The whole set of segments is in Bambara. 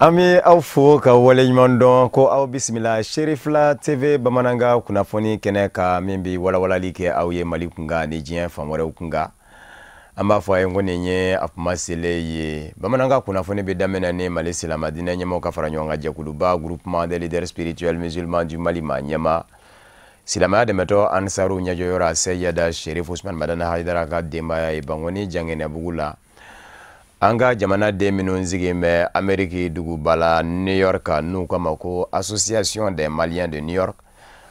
An bɛ aw fo ka waleɲuman dɔn ko aw bisimila Cherifla TV bamanankan kunnafoni kɛnɛ kan, min bɛ walawalali kɛ aw ye Mali kunkan ni diɲɛ fan wɛrɛw kunkan. An b'a fɔ a ye ko nin ye a kuma selen ye. Bamanankan kunnafoni bɛ daminɛ ni Mali silamɛdinɛ ɲɛmɔgɔw ka fara ɲɔgɔn kan jɛkuluba, Groupement des leaders spirituels musulmans du Mali, ma ɲɛma silamɛya dɛmɛtɔ Ansaru ɲɛjɔyɔrɔ Seyida Sherif Usman Madani Hayidara ka denbaya ye Bankoni Janginɛbugu la. An ka jamanaden minnu sigilen bɛ Ameriki duguba la New York, n'u k'a ma ko Association des Maliens de New York,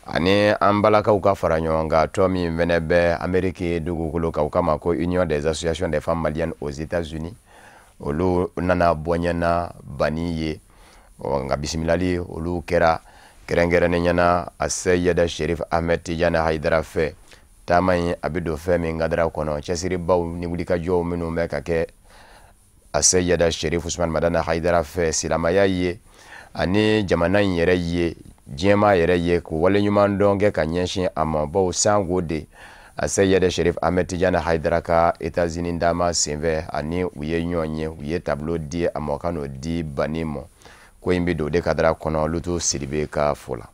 ani an balakaw ka fara ɲɔgɔn kan tɔn min fɛnɛ bɛ Ameriki dugukolo kan, u k'a ma ko Union des associations des femmes maliennes aux États-Unis, olu nana bɔ ɲɛna bani ye. Nka bisimilali olu kɛra kɛrɛnkɛrɛnnenya na a Seyida Sherif Ahmed Tijani Hayidara fɛ. Taama in a bɛ don fɛn min kadara kɔnɔ, cɛsiribaw ni wulikajɔw minnu bɛ ka kɛ a Seyida Sherif Usman Madani Hayidara fɛ silamɛya ye ani jamana in yɛrɛ ye, diɲɛmaa yɛrɛ ye, k'u waleɲuman dɔn kɛ ka ɲɛsin a ma, bawo sanko de a Seyida Sherif Ahmed Tijani Hayidara ka États-Unis taama senfɛ ani u ye ɲɔgɔn ye, u ye tableau di a ma ka n'o di bani ma. Ko in bɛ don o de kadara kɔnɔ. Lutu Sidibe ka fɔ la,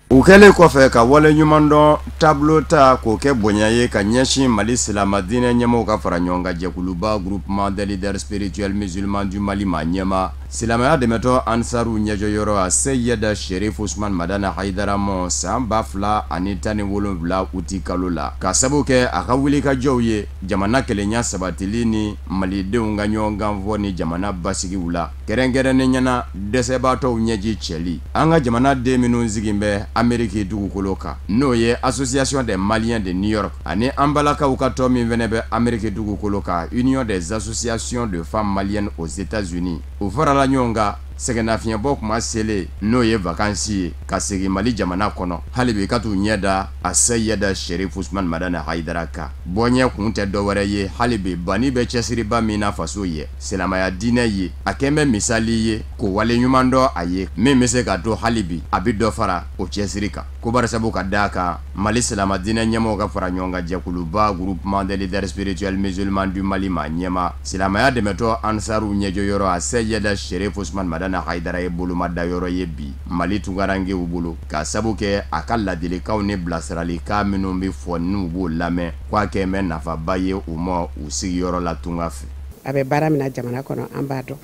u kɛlen kɔfɛ ka waleɲuman dɔn tableau ta k'o kɛ bonya ye ka ɲɛsin Mali silamɛdinɛ ɲɛmɔgɔw ka fara ɲɔgɔn kan jɛkuluba, Groupement des leaders spirituels musulmans du Mali, ma ɲɛma silamɛya dɛmɛtɔ Ansaru ɲɛjɔyɔrɔ a Seyida Sherif Usman Madani Hayidara mɔ san 2017 uti kalo la, ka sabu kɛ a ka wulikajɔw ye jamana kelenya sabatili ni malidenw ka ɲɔgɔnkanfɔ ni jamana basigiw la, kɛrɛnkɛrɛnnen ɲɛna dɛsɛbaatɔw ɲɛji cɛli. An ka jamana den minnu sigin bɛ Ameriki dugukolo kan, n'o ye Association des Maliens de New York, ani an balakaw ka tɔn min fɛnɛ bɛ Ameriki dugukolo kan, Union des associations de femmes maliennes aux États-Unis, u farala ɲɔgɔn kan sɛgɛnnafiɲɛbɔ kuma selen, n'o ye vacances ye, ka segin Mali jamana kɔnɔ hali bi ka t'u ɲɛ da a Seyida Sherif Usman Madani Hayidara kan. Bɔɲɛ kun tɛ dɔwɛrɛ ye, hali bi bani bɛ cɛsiriba min na faso ye, silamɛya diinɛ ye, a kɛn bɛ misali ye k'o waleɲuman dɔn a ye, min bɛ se ka to hali bi a bɛ dɔ fara o cɛsiri kan ko barisabu ka d'a kan Mali silamɛ diinɛ ɲɛmɔgɔw ka fara ɲɔgɔn kan jɛkuluba, Groupement des leaders spirituels musulmans du Mali, ma ɲɛma silamɛya dɛmɛtɔ Ansaru ɲɛjɔyɔrɔ a Seyida Sherif Usman Madani Hayidara ye bolomadayɔrɔ ye bi Mali tunkarankew bolo, ka sabu kɛ a ka ladilikanw ni bilasiralikan minnu bɛ fɔ n'u b'o lamɛn, k'a kɛ bɛ nafaba ye u ma u sigiyɔrɔ la tunga fɛ. A bɛ baara min na jamana kɔnɔ, an b'a dɔn.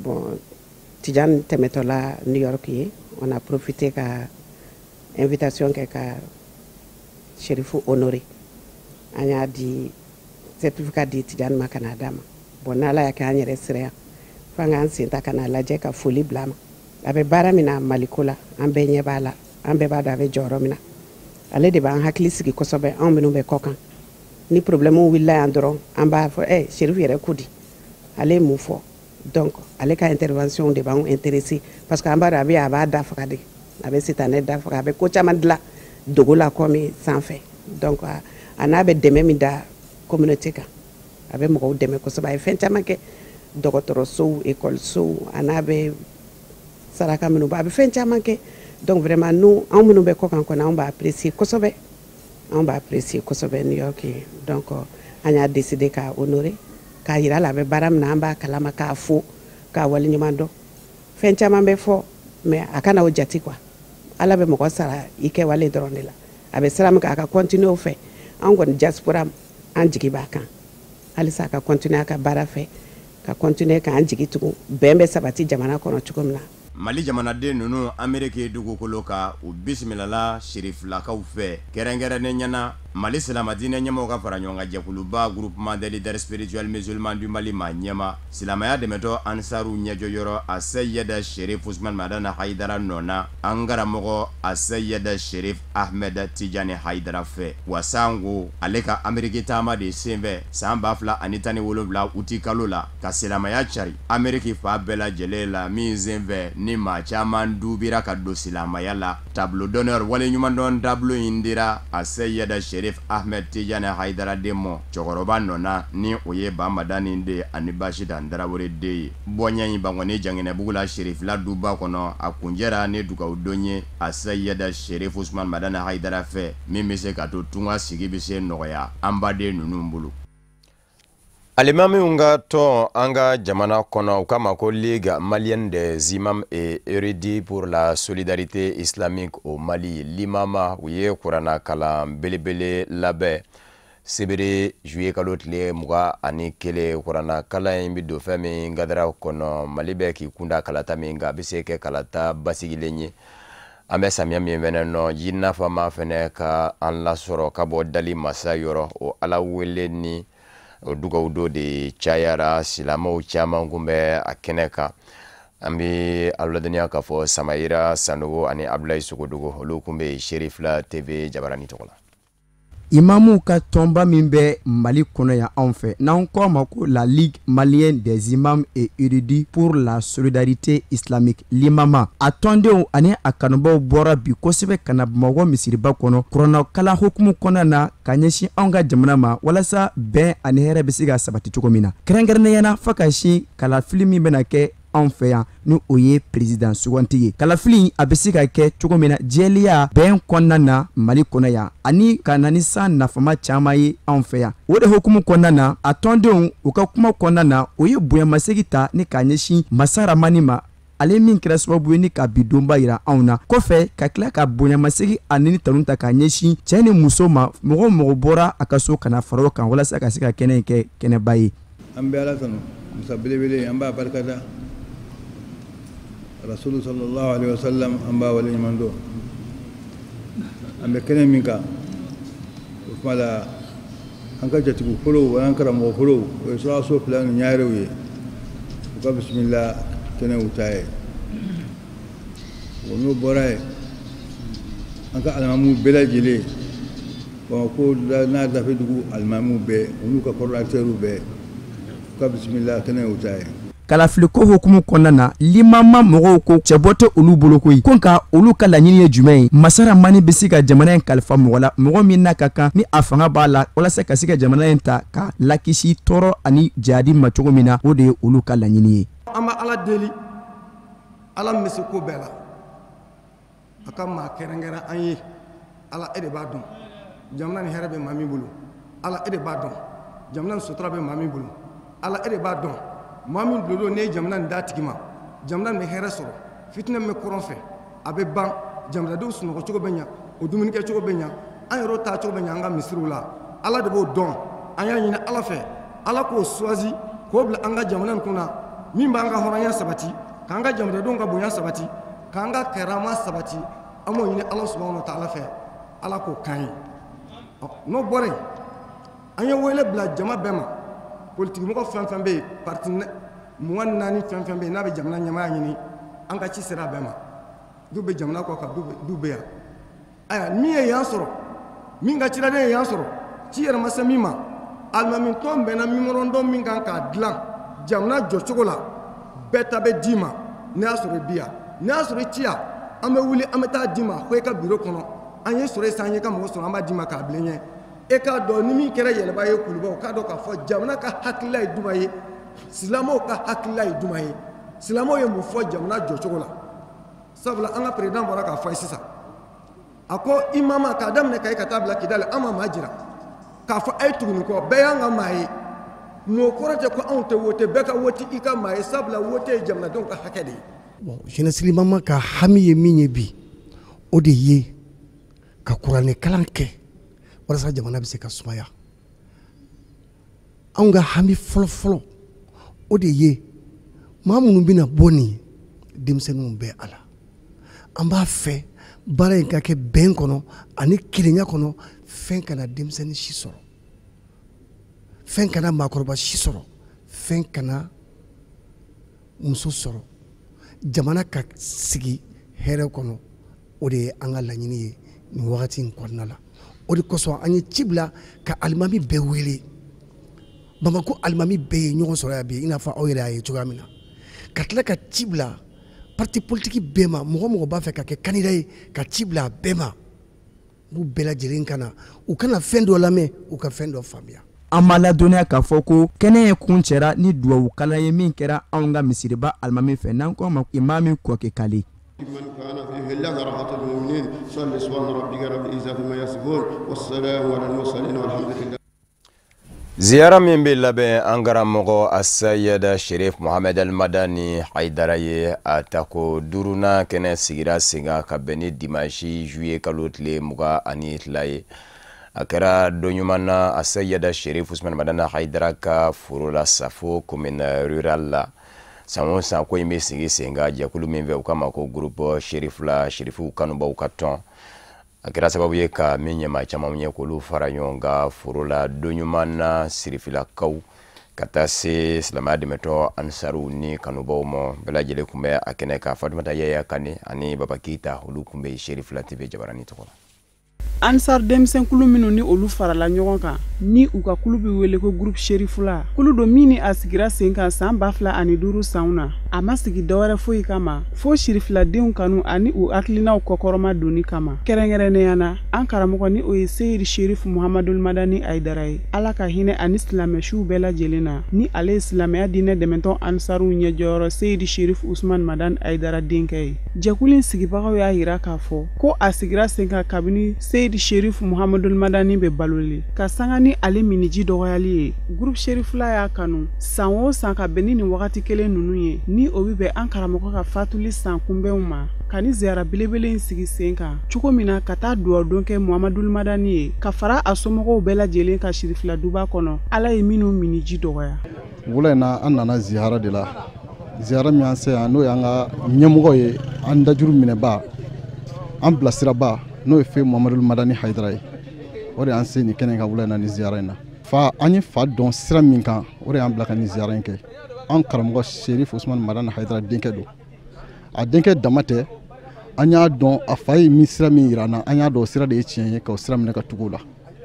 Bon, Tidiane tɛmɛtɔla New York ye, on a profité ka invitation kɛ ka Sherifu honoré. An y'a di certificat di Tidiane ma ka n'a d'a ma. Bon, n'Ala y'a kɛ an yɛrɛ sera yan, f'an k'an sen ta ka n'a lajɛ ka foli bila a ma. A bɛ baara min na Maliko la, an bɛɛ ɲɛ b'a la, an bɛɛ b'a dɔn a bɛ jɔyɔrɔ min na. Ale de b'an hakili sigi kosɛbɛ, anw minnu bɛ kɔ kan. Ni problème wulila yan dɔrɔn, an b'a fɔ ɛ Sherifu yɛrɛ ko di, ale ye mun fɔ? Donc ale ka intervention de b'anw intéressé, parce que an b'a dɔn a bɛ a b'a da faga de, a bɛ sitanɛ da faga, a bɛ ko caman dilan dogo la komi sanfɛ. Donc a n'a bɛ dɛmɛ min da communauté kan, a bɛ mɔgɔw dɛmɛ kosɛbɛ. A ye fɛn caman kɛ, dɔgɔtɔrɔsow, ekɔlisow, a n'a bɛ saraka minnu bɔ, a bɛ fɛn caman kɛ. Donc vraiment, nous, anw minnu bɛ kɔ kan kɔni, anw b'a apprécier kosɛbɛ, anw b'a apprécier kosɛbɛ New York. Donc an y'a décidé k'a honorer, k'a yira la a bɛ baara min na, an b'a kalama, k'a fo, k'a waleɲuman dɔn. Fɛn caman bɛ fɔ, mais a kana o jate quoi. Ala bɛ mɔgɔ sara i kɛwale dɔrɔn de la. A bɛ sira min kan, a ka continuer o fɛ. An kɔni diaspora, an jigi b'a kan halisa, a ka continuer a ka baara fɛ, ka continuer k'an jigi tugun bɛn bɛ sabati jamana kɔnɔ cogo min na. Mali jamanaden ninnu Ameriki dugukolo kan, u bisimilala Sherifilakaw fɛ, kɛrɛnkɛrɛnnen ɲɛna Mali silamɛdinɛ ɲɛmɔgɔw ka fara ɲɔgɔn kan jɛkuluba, Groupement des leaders spirituels musulmans du Mali, ma ɲɛma silamɛya dɛmɛtɔ Ansaru ɲɛjɔyɔrɔ a Seyida Sherif Usman Madani Hayidara nɔ na an karamɔgɔ a Seyida Sherif Ahmed Tijani Hayidara fɛ. Wa sanko ale ka Ameriki taama de senfɛ san 2017 uti kalo la ka silamɛya cari Ameriki fan bɛɛ lajɛlen la, min senfɛ ni maa caman dubira ka don silamɛya la, tableau d'honneur, waleɲumandɔn tableau in dira a Seyida Sherif Ahmed Tijani Hayidara den mɔ cɛkɔrɔba nɔ na, ni o ye Bamadani den ani Basitan Tarawele den ye. Bɔɲɛ in Bankoni Janginɛbugu la, Sherifila duba kɔnɔ, a kunjɛra ni dugawudon ye a Seyida Sherif Usman Madani Hayidara fɛ, min bɛ se ka to tunga sigi bɛ se nɔgɔya an baden ninnu bolo. Alimamiw ka tɔn an ka jamana kɔnɔ, u k'a ma ko Ligue malienne des imams et érudits pour la solidarité islamique au Mali, Limama, u ye kuranna kalan belebele labɛn sibiri juillet kalo tile 21. Kuranna kalan in bɛ don fɛn min gadara kɔnɔ, Mali bɛ k'i kunda kalata min kan, a bɛ se kɛ kalata basigilen ye. An bɛ samiya min fɛnɛ nɔ, ji nafama fɛnɛ ka an lasɔrɔ ka bɔ dali masa yɔrɔ. O Ala wele ni o dugawu dɔ de cayara, silamɛw caman kun bɛ a kɛnɛ kan. An bɛ aw ladɔnniya k'a fɔ Samayira Sanogo ani Abulayi Sogodogo, olu kun bɛ Serifila TV jabarani tɔgɔ la. Imamuw ka tɔnba min bɛ Mali kɔnɔ yan anw fɛ, n'an ko a ma ko la Ligue malienne des imams et érudits pour la solidarité islamique, Limama, a tɔndenw ani a kanubaw bɔra bi kosɛbɛ ka na Bamakɔ misiriba kɔnɔ kuranɛkalan hukumu kɔnɔna na ka ɲɛsin anw ka jamana ma, walasa bɛn ani hɛrɛ bɛ se ka sabati cogo min na, kɛrɛnkɛrɛnnenya na fo ka sin kalafili min bɛna kɛ anw fɛ yan, ni o ye président suganti ye. Kalafili a bɛ se ka kɛ cogo min na jɛlenya bɛn kɔnɔna na Mali kɔnɔ yan, ani ka na ni san nafama caman ye anw fɛ yan. O de hukumu kɔnɔna na, a tɔndenw u ka kuma kɔnɔna na, o ye bonyamasegin ta ni k'a ɲɛsin Masa Ramani ma, ale min kɛra sababu ye ni ka bi donba yira anw na. Kɔfɛ ka tila ka bonyamasegin ani tanu ta k'a ɲɛsin cɛɛ ni muso ma, mɔgɔ o mɔgɔ bɔra a ka so ka na fara o kan walasa ka se ka kɛnɛ in kɛ kɛnɛba ye. An bɛ Ala tanu, musa belebele, an b'a barikada. Rasulu sallallahu alaihi wasallam, an b'a waleɲuman dɔn. An bɛ kɛnɛ min kan, o tuma la an ka jatigi fɔlɔw an karamɔgɔ fɔlɔw, o ye sɔrɔso fila ni ɲarew ye. U ka bisimila kɛnɛ u ta ye. O n'o bɔra yen, an ka alimamuw bɛɛ lajɛlen, Bamakɔ n'a dafɛ dugu alimamuw bɛɛ, u n'u ka coordonnateurs bɛɛ, u ka bisimila kɛnɛ u ta ye. Kalafiliko hukumu kɔnɔna na, Limama mɔgɔw ko cɛbɔ tɛ olu bolo koyi, ko nka olu ka laɲini ye jumɛn ye? Masa Ramani bɛ se ka jamana in kalifa mɔgɔ la, mɔgɔ min n'a ka kan ni a fanga b'a la, walasa ka se ka jamana in ta ka lakisi tɔɔrɔ ani jadi ma cogo min na. O de ye olu ka laɲini ye. An bɛ Ala deli, Ala min bɛ se ko bɛɛ la, a ka maa kɛrɛnkɛrɛn an ye. Ala, e de b'a dɔn jamana ni hɛrɛ bɛ maa min bolo. Ala, e de b'a dɔn jamana ni sutura bɛ maa min bolo. Ala, e de b'a dɔn maa min bulon n'e ye jamana nin d'a tigi ma, jamana nin bɛ hɛrɛ sɔrɔ, fitinɛ min bɛ kɔrɔn fɛ, a bɛ ban, jamanadenw sunɔgɔ cogo bɛ ɲa, o dumunikɛ cogo bɛ ɲa, an yɛrɛw taa cogo bɛ ɲa an ka misiriw la. Ala de b'o dɔn. An y'a ɲini Ala fɛ, Ala k'o choisi k'o bila an ka jamana nin kunna, min b'an ka hɔrɔnya sabati, k'an ka jamanadenw ka bonya sabati, k'an ka karama sabati. An b'o ɲini Ala subahana wa taala fɛ, Ala k'o k'an ye. N'o bɔra yen, an ye wele bila jama bɛɛ ma. Politikimɔgɔ fɛn fɛn bɛ yen, parti 24 fɛn fɛn bɛ yen n'a bɛ jamana ɲɛmaaya ɲini, an ka ci sera a bɛɛ ma. Du bɛ jamana kɔ kan, du bɛ yan. Ayiwa, min ye yan sɔrɔ, min ka ciraden ye yan sɔrɔ, ci yɛrɛ ma se min ma, alimami tɔn bɛnna memorandum min kan k'a dilan jamana jɔcogo la, bɛɛ ta bɛ d'i ma. N'a y'a sɔrɔ i bi yan, n'a y'a sɔrɔ i ci yan, an bɛ wuli, an bɛ taa d'i ma fo i ka biro kɔnɔ. An ye sɔrɔ yen sisan, an ye ka mɔgɔ sɔrɔ, an b'a d'i ma k'a bila ɲɛ. E k'a dɔn ni min kɛra yɛlɛba ye kulubaw k'a dɔn k'a fɔ jamana ka hakilila ye jumɛn ye, silamɛw ka hakilila ye jumɛn ye, silamɛw ye mun fɔ jamana jɔcogo la. Sabula an ka président bɔra k'a fɔ ye sisan, a ko i mama k'a daminɛ Kayi ka taa bila Kidali, an ma maa jira k'a fɔ a ye tugu nin kɔ, bɛɛ y'an ka maa ye. Mɔgɔ kɔrɔ tɛ ko anw tɛ wote, bɛɛ ka wote i ka maa ye, sabula wote ye jamanadenw ka hakɛ de ye. Bon, jeunesse Limama ka hami ye min ye bi, o de ye ka kuranɛ kalan kɛ walasa jamana bɛ se ka sumaya. Anw ka hami fɔlɔ-fɔlɔ, o de ye maa minnu bɛna bɔ nin ye, denmisɛnninw bɛ a la. An b'a fɛ baara in ka kɛ bɛn kɔnɔ ani kelenya kɔnɔ. Fɛn kana denmisɛnnin si sɔrɔ, fɛn kana maakɔrɔba si sɔrɔ, fɛn kana muso sɔrɔ, jamana ka sigi hɛrɛ kɔnɔ. O de ye an ka laɲini ye nin wagati in kɔnɔna la. O de kosɔn an ye ci bila ka alimami bɛɛ wele. Bamakɔ alimami bɛɛ ye ɲɔgɔn sɔrɔ yan bi, i n'a fɔ aw yɛrɛ y'a ye cogoya min na, ka tila ka ci bila parti politique bɛɛ ma. Mɔgɔ mɔgɔ b'a fɛ ka kɛ candidat ye, ka ci bila a bɛɛ ma. U bɛɛ lajɛlen ka na, u kana fɛn dɔ lamɛn, u ka fɛn dɔ faamuya. An b'a ladɔnniya k'a fɔ ko kɛnɛ ye kun cɛra ni duwawu kalan ye min kɛra anw ka misiriba alimami fɛ, n'an ko a ma Imami Kɔkɛ Kale. من كان فيه الله راحة المؤمنين صل سبحان ربك رب العزة عما يصفون والسلام على المرسلين والحمد لله. Ziyara min bɛ labɛn an karamɔgɔ Asayida Sherif Mohamed Al Madani Hayidara ye, a tako duurunan kɛnɛ sigira sen kan ka bɛn ni dimanche juillet kalo tile 22 ye. A kɛra don ɲuman na Asayida Sherif Usman Madani Hayidara ka foro la, Safo commune rurale la. San o san, ko in bɛ sigi sen kan jɛkulu min fɛ, u k'a ma ko Groupe Sherifila, Sherifuw kanubaw ka tɔn. A kɛra sababu ye ka min ɲɛmaa caman ye k'olu fara ɲɔgɔn kan foro la don ɲuman na, sirifilakaw ka taa se silamɛya dɛmɛtɔ Ansaruw ni kanubaw ma, bɛɛ lajɛlen tun bɛ a kɛnɛ kan. Fatumata Yaya Kane ani Baba Keyita, olu tun bɛ Sherifila TV jabarani tɔgɔ la. Ansar denmisɛnkulu minnu ni olu farala ɲɔgɔn kan, ni u ka kulu bɛ wele ko Groupe Sherifula, kulu don min ni a sigira sen kan san 2005 sanw na. A ma sigi dɔwɛrɛ foyi kama fo sirifiladenw kanu ani u hakilinaw kɔkɔrɔma donni kama, kɛrɛnkɛrɛnnenya na an karamɔgɔ, ni o ye Seyidi Sherif Muhamadul Madani Ayidara ye, Ala ka hinɛ ani silamɛsiw bɛɛ lajɛlen na, ni ale ye silamɛya diinɛ dɛmɛtɔn Ansaruw ɲɛjɔyɔrɔ Seyidi Sherif Usman Madani Ayidara denkɛ ye. Jɛkulu in sigibagaw y'a yira k'a fɔ ko a sigira sen kan kabini Seyidi Sherif Muhamadul Madani bɛ balolen, ka sanga ni ale miniji dɔgɔyali ye. Groupe Sherifula y'a kanu san o san ka bɛn ni nin wagati kelen ninnu ye, ni o bɛ bɛn an karamɔgɔ ka fatuli san kunbɛnw ma, ka ni ziyara belebele in sigi sen kan cogo min na, ka taa duwawu don kɛ Muhamadul Madani ye, ka fara a somɔgɔw bɛɛ lajɛlen ka Sirifila duba kɔnɔ, Ala ye minnu miniji dɔgɔya. Wula in na, an nana ziyara de la. Ziyara min an se yan, n'o y'an ka ɲɛmɔgɔ ye, an dajuru minɛba, an bilasiraba, n'o ye feu Muhamadul Madani Hayidara ye, o de y'an se nin kɛnɛ kan wula in na, nin ziyara in na. Fa, an ye fa dɔn sira min kan, o de y'an bila ka nin ziyara in kɛ. An karamɔgɔ Sherif Usman Madani Hayidara denkɛ don. A denkɛ dama tɛ, an y'a dɔn a fa ye min sira min yira an na, an y'a dɔn o sira de ye tiɲɛ ye, k'o sira minɛ ka tugu o la.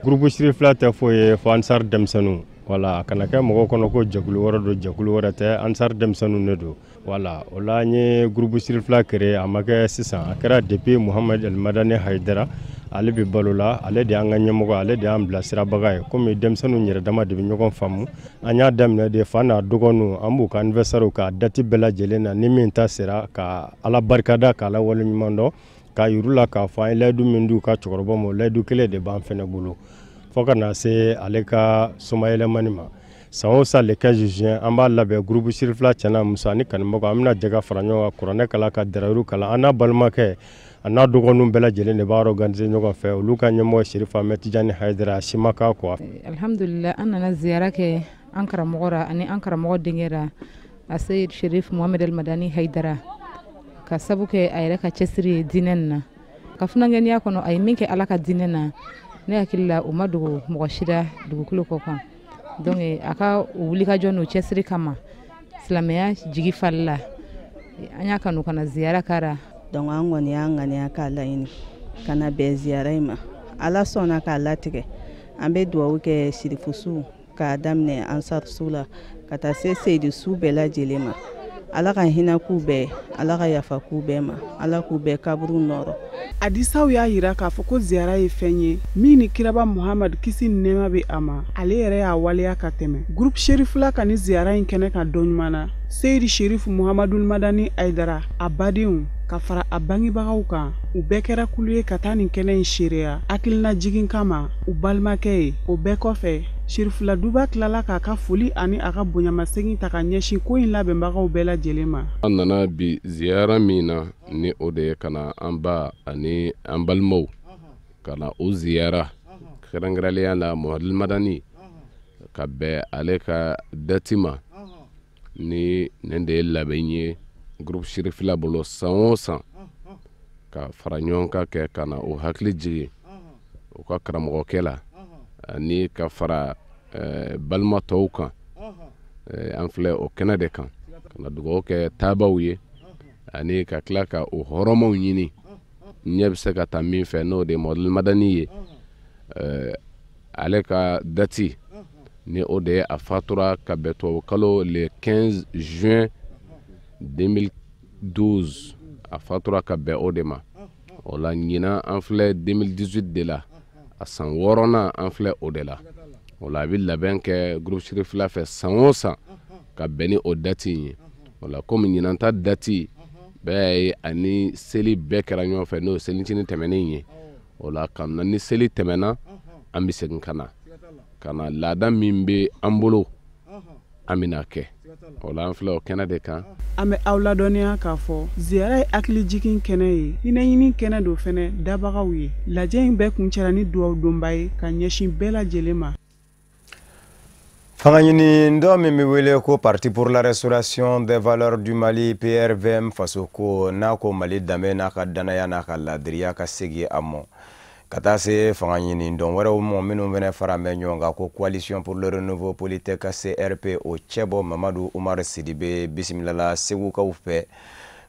Groupe Sherifila tɛ foyi ye fo Ansar denmisɛnninw. Wala a kana kɛ mɔgɔw kɔnɔ ko jɛkulu wɛrɛ don, jɛkulu wɛrɛ tɛ, Ansar denmisɛnninw de don. Wala o la, an ye Groupe Sherifila créé. A ma kɛ sisan, a kɛra depuis Muhamad El Madani Hayidara ale bɛ balo la. Ale de y'an ka ɲɛmɔgɔ, ale de y'an bilasirabaga ye. Komi denmisɛnninw yɛrɛ dama de bɛ ɲɔgɔn faamu, an y'a daminɛ de fa n'a dɔgɔninw, an b'u ka anniversaire k'a date bɛɛ lajɛlen na, ni min ta sera, ka Ala barikada, k'Ala waleɲuman dɔn, k'a yir'u la k'a fɔ an ye layidu min d'u ka cɛkɔrɔba ma, o layidu kelen de b'an fɛnɛ bolo fo ka na se ale ka somayɛlɛmani ma. San o san, le 15 juin, an b'a labɛn. Groupe Sherifila cɛ n'a muso ani kanubagaw, an bɛna jɛ ka fara ɲɔgɔn kan, kuranɛ kalan, ka darayiru kalan. An n'a balimakɛ, a n'a dɔgɔninw bɛɛ lajɛlen de b'a organiser ɲɔgɔn fɛ. Olu ka ɲɛmɔgɔ Sherif Ahmed Tijani Hayidara, a si ma k'a kɔ. Alhamdulillah, an nana ziyara kɛ an karamɔgɔ ra ani an karamɔgɔ denkɛ ra, a Seyid Sherif Mohamed El Madani Haidara, ka sabu kɛ a yɛrɛ ka cɛsiri ye diinɛ nin na. Ka funankɛniya kɔnɔ, a ye min kɛ Ala ka diinɛ na, ne hakili la, o ma dogo mɔgɔ si la dugukolo kɔ kan. Donc a ka o wulikajɔ n'o cɛsiri kama, silamɛya jigi falila, an y'a kanu ka na ziyara kara. Donc an kɔni y'an ŋaniya k'a laɲini ka na bɛn ziyara in ma. Ala sɔnna k'a latigɛ. An bɛ dugawu kɛ sirifusu, k'a daminɛ Ansarisu la ka taa se Seyidusu bɛɛ lajɛlen ma. Ala ka hinɛ k'u bɛɛ, Ala ka yafa k'u bɛɛ ma, Ala k'u bɛɛ kaburu nɔrɔ. Hadisaw y'a yira k'a fɔ ko ziyara ye fɛn ye min ni kiraba Muhamadu, kisi ni nɛɛma bɛ a ma, ale yɛrɛ y'a waleya ka tɛmɛ. Groupe Sherifila ka ni ziyara in kɛnɛ kan don ɲuman na, Seyidi Sherif Muhamadul Madani Ayidara, a badenw ka fara a bangebagaw kan, u bɛɛ kɛra kulu ye ka taa nin kɛnɛ in seereya hakilina jigin kama u balimakɛ ye. O bɛɛ kɔfɛ, Sherifila duba tilala k'a ka foli ani a ka bonyamasegin ta ka ɲɛsin ko in labɛnbagaw bɛɛ lajɛlen ma. An nana bi ziyara min na, ni o de ye ka na an ba ani an balimaw ka na o ziyara, kɛrɛnkɛrɛnnenya la Muhamadul Madani, ka bɛn ale ka date ma. Ni nin de ye labɛn ye Groupe Sherifila bolo san o san, ka fara ɲɔgɔn kan kɛ ka na o hakili jigin u ka karamɔgɔkɛ la ani ka fara balima tɔw kan. An filɛ o kɛnɛ de kan ka na dugawu kɛ taabaw ye ani ka tila ka o hɔrɔmaw ɲini ɲɛ bɛ se ka taa min fɛ, n'o de ye Muhamadul Madani ye, ale ka date, ni o de ye a fatura ka bɛn tubabu kalo le 15 juin 2012, a fatura ka bɛn o de ma. O la, ɲinan an filɛ 2018 de la, a san wɔɔrɔnan an filɛ o de la. O la, a bɛ labɛn kɛ Groupe Sherifila fɛ san o san ka bɛn ni o date in ye. O la, komi ɲinan ta date bɛɛ ye ani seli bɛɛ kɛra ɲɔgɔn fɛ, n'o ye selicinin tɛmɛnen ye, o la ka na ni seli tɛmɛna, an bɛ segin ka na. Ka na laada min bɛ an bolo, an bɛna kɛ o la. An filɛ o kɛnɛ de kan. An bɛ aw ladɔnniya k'a fɔ ziyara ye hakilijigin kɛnɛ ye, hinɛɲini kɛnɛ don fɛnɛ dabagaw ye. Lajɛ in bɛɛ kuncɛra ni duwawu donba ye ka ɲɛsin bɛɛ lajɛlen ma. Fanga ɲini dɔ min bɛ wele ko Parti pour la restauration des valeurs du Mali, PRVM Fasoko, n'a ko Mali danbe n'a ka danaya n'a ka ladiriya ka segin a mɔ, ka taa se fanga ɲini dɔn wɛrɛw mɔ minnu fɛnɛ fara bɛ ɲɔgɔn kan ko Coalition pour le renouveau politique, CRP, o cɛbɔ Mamadu Umar Sidibe bisimilala Segukaw fɛ.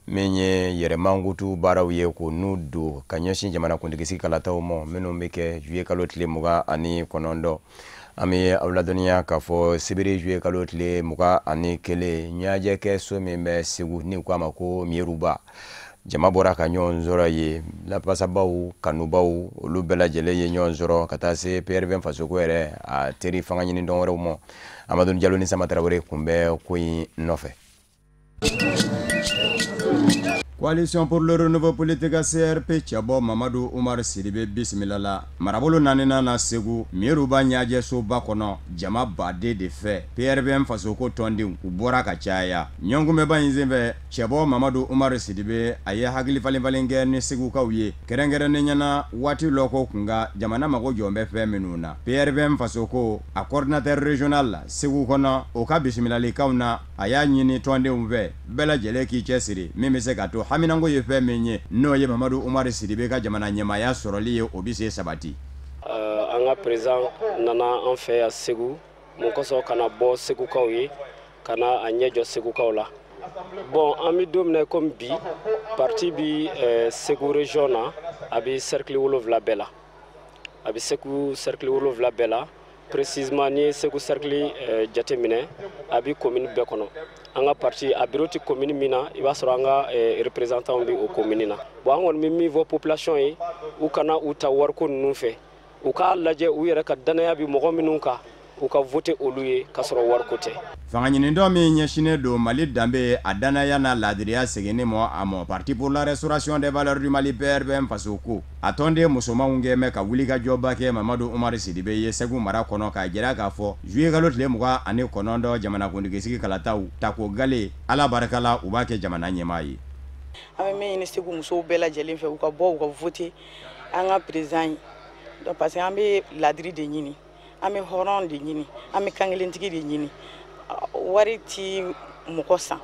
Min ye yɛrɛmankutu baaraw ye k'o n'u don ka ɲɛsin jamanakuntigi kalataw mɔ minnu bɛ kɛ juillet kalo tile 29. An bɛ aw ladɔnniya k'a fɔ sibiri juillet kalo tile 21, ɲɛnajɛ kɛ so min bɛ Segu ni u k'a ma ko Miyeruba, jama bɔra ka ɲɔgɔn sɔrɔ yen. Lafasabaw, kanubaw, olu bɛɛ lajɛlen ye ɲɔgɔn sɔrɔ ka taa se PRVM Fasoko yɛrɛ a teri fanga ɲini dɔn wɛrɛw ma. Amadu Jalo ni Sama Tarawele kun bɛ ko in nɔfɛ. Coalition pour le renouveau politique, CRP, cɛbɔ Mamadu Umar Sidibe bisimila la marabolo naaninan na Segu Miyeruba ɲɛjɛsoba kɔnɔ jama baden de fɛ. PRVM Fasoko tɔndenw, u bɔra ka caya ɲɔgɔnkunbɛba in senfɛ. Cɛbɔ Mamadu Umar Sidibe, a ye hakili falen-falen kɛ ni Segukaw ye, kɛrɛnkɛrɛnnen ɲɛna waati lɔko kun jamana mago jɔn bɛ fɛn minnu na. PRVM Fasoko a coordinateur régional Segu kɔnɔ, o ka bisimilalikaw na, a y'a ɲini tɔndenw fɛ bɛɛ lajɛlen k'i cɛsiri min bɛ se ka to haminanko ye fɛn min ye, n'o ye Mamadu Umaru Sidibe ka jamana ɲɛmaaya sɔrɔli ye, o bɛ se sabati. An ka président nana an fɛ yan Segu mun kosɔn? Ka na bɔ Segukaw ye, ka na a ɲɛ jɔ Segukaw la. Bon, an bɛ don min na komi bi, parti bi Segu région na, a bɛ cercle 7 bɛɛ la, a bɛ Segu cercle 7 bɛɛ la. Précisément, n'i ye Segu cercle jateminɛ, a bɛ commune bɛɛ kɔnɔ. An ka parti a bureau tɛ commune min na, i b'a sɔrɔ an ka représentant bɛ o commune na. Bon, an kɔni bɛ min fɔ population ye, u kana u ta wariko ninnu fɛ, u k'a lajɛ u yɛrɛ ka danaya bɛ mɔgɔ minnu kan, u ka voter olu ye k'a sɔrɔ wariko tɛ. Fanga ɲinidɔ min ɲɛsinnen don Mali danbe, a danaya n'a laadiriya seginni mɔ a mɔ, Parti pour la restauration des valeurs du Mali, PRVM Fasoko, a tɔnden musomanw kɛ mɛ ka wulikajɔba kɛ Mamadu Umaru Sidibe ye Segu mara kɔnɔ, k'a jira k'a fɔ juillet kalo tile 29, jamanakuntigi kalataw tako gale, Ala barika la, u b'a kɛ jamana ɲɛmaa ye. An bɛ min ɲini Segu musow bɛɛ lajɛlen fɛ, u ka bɔ u ka voter an ka président ye, donc parce que an bɛ ladiri de ɲini, an bɛ hɔrɔn de ɲini, an bɛ kankelentigi de ɲini. Wari ti mɔgɔ san,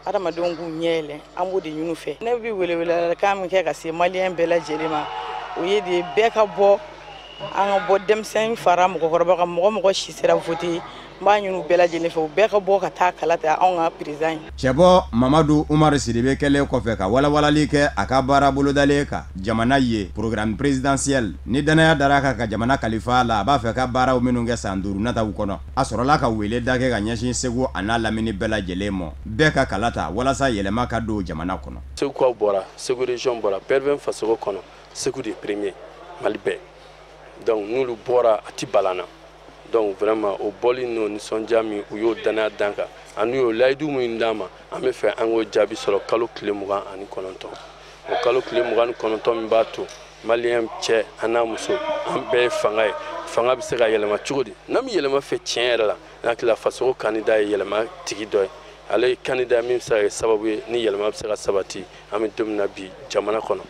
adamadenw k'u ɲɛ yɛlɛ, an b'o de ɲini u fɛ. Ne bɛ welewelekan min kɛ ka se maliyɛn bɛɛ lajɛlen ma, o ye de bɛɛ ka bɔ, an ka bɔ, denmisɛnnin fara mɔgɔkɔrɔba kan, mɔgɔ mɔgɔ si sera vote, n b'a ɲini u bɛɛ lajɛlen fɛ, u bɛɛ ka bɔ ka taa kala ta anw ka président ye. Cɛbɔ Mamadu Umaru Sidibe kɛlen kɔfɛ ka walawalali kɛ a ka baara bolodalen kan jamana ye, programme présidentiel, ni danaya dara kan ka jamana kalifa la, a b'a fɛ ka baaraw minnu kɛ san 5 nataw kɔnɔ, a sɔrɔla ka wele da kɛ ka ɲɛsin Segu a n'a lamini bɛɛ lajɛlen ma, bɛɛ ka kala ta walasa yɛlɛma ka don jamana kɔnɔ. Segukaw bɔra, Segu région bɔra, PRVM Fasoko kɔnɔ, Segu de premier Mali bɛɛ. Donc n'olu bɔra, a ti balan na. Donc vraiment, o bɔli n'o nisɔndiya min u y'o danaya dan kan ani y'o layidu min d'an ma, an bɛ fɛ an k'o jaabi sɔrɔ kalo tile 29. O kalo tile 29 min b'a to maliyɛn cɛ an n'a muso, an bɛɛ ye fanga ye. Fanga bɛ se ka yɛlɛma cogo di? N'an bɛ yɛlɛma fɛ tiɲɛ yɛrɛ la, n hakili la Fasoko candidat ye yɛlɛma tigi dɔ ye. Ale ye candidat min bɛ se ka kɛ sababu ye ni yɛlɛma bɛ se ka sabati an bɛ don min na bi jamana kɔnɔ.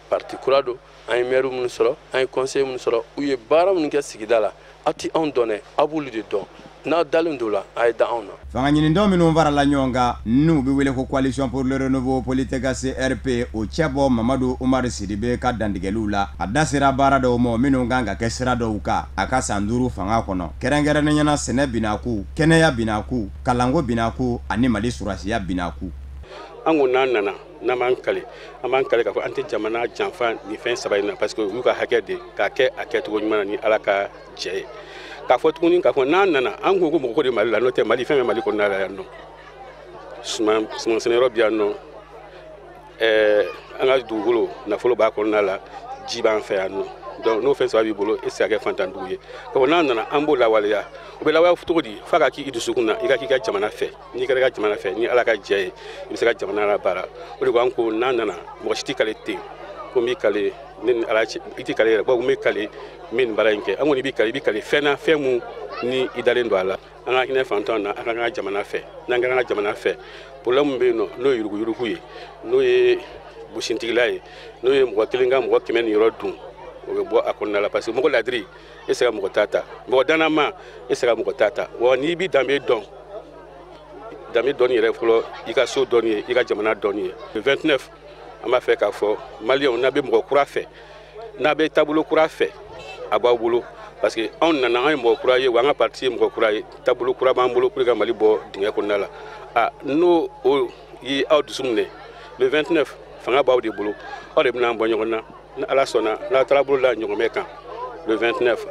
Parti kura don, an ye maire minnu sɔrɔ, an ye conseiller minnu sɔrɔ, u ye baara minnu kɛ sigida la, aw ti anw dɔn dɛ, aw b'olu de dɔn. N'aw dalen don la, a ye da anw na. Fanga ɲinidɔn minnu farala ɲɔgɔn kan n'u bɛ wele ko Coalition pour le renouveau politique, CRP, o cɛbɔ Mamadu Umaru Sidibe ka dantigɛliw la, a da sera baara dɔw ma minnu kan ka kɛ sira dɔw kan a ka san 5 fanga kɔnɔ, kɛrɛnkɛrɛnnenya la sɛnɛ binaku, kɛnɛya binaku, kalanko binaku ani Mali surasiya binaku. An ko n'an nana, n'an b'an kale, an b'an kale k'a fɔ an tɛ jamana janfa nin fɛn saba in na, parce que u y'u ka hakɛ de k'a kɛ a kɛcogo ɲuman na ni Ala ka jɛ ye. K'a fɔ tuguni k'a fɔ n'an nana, an ko ko mɔgɔ ko de Mali la, n'o tɛ Mali fɛn bɛ Mali kɔnɔna la yan nɔ. Suman sɛnɛyɔrɔ bɛ yan nɔ, an ka dugukolo nafolo b'a kɔnɔna la, ji b'an fɛ yan nɔ. Donc n'o fɛn saba b'i bolo, e tɛ se ka kɛ fantandugu ye. K'a fɔ n'an nana, an b'o lawaleya. O bɛ lawaleya cogo di? F'a ka k'i dusukun na, i ka k'i ka jamana fɛ. N'i kɛra i ka jamana fɛ, ni Ala ka jɛ ye, i bɛ se ka jamana labaara. O de ko an ko n'an nana, mɔgɔ si tɛ kale ten. Ko n b'i kale ne ni Ala cɛ, i t'i kale yɛrɛ, ko n bɛ kale n bɛ nin baara in kɛ. An kɔni b'i kale, i b'i kale fɛn na, fɛn mun ni i dalen don a la. An ka hinɛ fantanw na, an ka an ka jamana fɛ. N'an kɛra an ka jamana fɛ, problème min bɛ yen nɔ, n'o ye yuruguyurugu ye, n'o ye busintigila ye, n'o ye mɔgɔ kelen ka mɔgɔ 100 ni yɔrɔ dun, o bɛ bɔ a kɔnɔna la. Parce que mɔgɔ ladiri, e se ka mɔgɔ ta ta, mɔgɔ dannama, e se ka mɔgɔ ta ta. Wa n'i b'i danbe dɔn, danbe dɔnni yɛrɛ fɔlɔ, i ka so dɔnni ye, i ka jamana dɔnni ye. Le 29, an b'a fɛ k'a fɔ maliyɛnw, n'a bɛ mɔgɔ kura fɛ, n'a bɛ taabolo kura fɛ, a b'aw bolo. Parce que anw nana, an ye mɔgɔ kura ye, wa an ka parti ye mɔgɔ kura ye, taabolo kura b'an bolo pour que ka Mali bɔ dingɛ kɔnɔna la. A n'o o ye aw dusu minɛ, le 29, fanga b'aw de bolo, aw de bɛna an bɔ ɲɔgɔn na. Ni Ala sɔnna, n'aw taara bolo la ɲɔgɔnmɛ kan le 29,